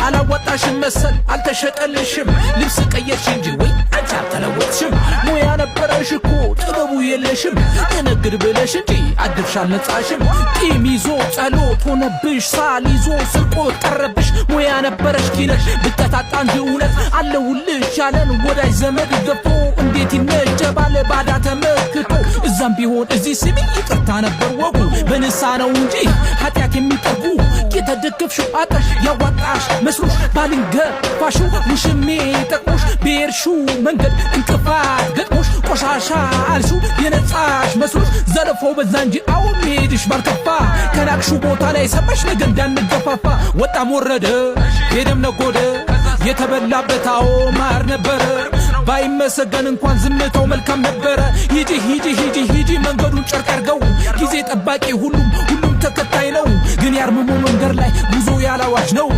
አላዋጣሽም መሰል አልተሸጠልሽም። ልብስ ቀየርሽ እንጂ ወይ አንቺ አልተለወጥሽም። ሙያ ነበረሽ እኮ ጥበቡ የለሽም። ልነግድ ብለሽ እንጂ አድርሽ አልነጻሽም። ቂም ይዞ ጸሎት ሆነብሽ፣ ሳል ይዞ ስርቆት ቀረብሽ። ሙያ ነበረሽ ኪነሽ ብተታጣ እንጂ እውነት አለውልሽ ያለን ወዳጅ ዘመድ ገፎ እንዴት ይነጀባል ባዳ ተመክቶ። እዛም ቢሆን እዚህ ስሚ ይቅርታ ነበር ወጉ፣ በንሳ ነው እንጂ ኃጢአት የሚጠርጉ። የተደገፍሽው አጠሽ ያዋጣሽ መስሎሽ ባልንገፋሽው ውሽሜ ጠቅሞሽ ብሔርሽው መንገድ እንቅፋት ገጥሞሽ ቆሻሻ አልሽው የነጻሽ መስሎሽ ዘለፋው በዛ እንጂ አሁን መሄድሽ ባልከፋ። ከናቅሹ ቦታ ላይ ሰማሽ ነገ እንዳንገፋፋ። ወጣም ወረደ ሄደም ነጎደ የተበላበት አዎ ማር ነበረ። ባይመሰገን እንኳን ዝምታው መልካም ነበረ። ሂጂ ሂጂ ሂጂ ሂጂ መንገዱን ጨርቅ አርገው። ጊዜ ጠባቂ ሁሉም ሁሉም ተከታይ ነው። ግን ያርምሞ መንገድ ላይ ጉዞ ያላዋጅ ነው።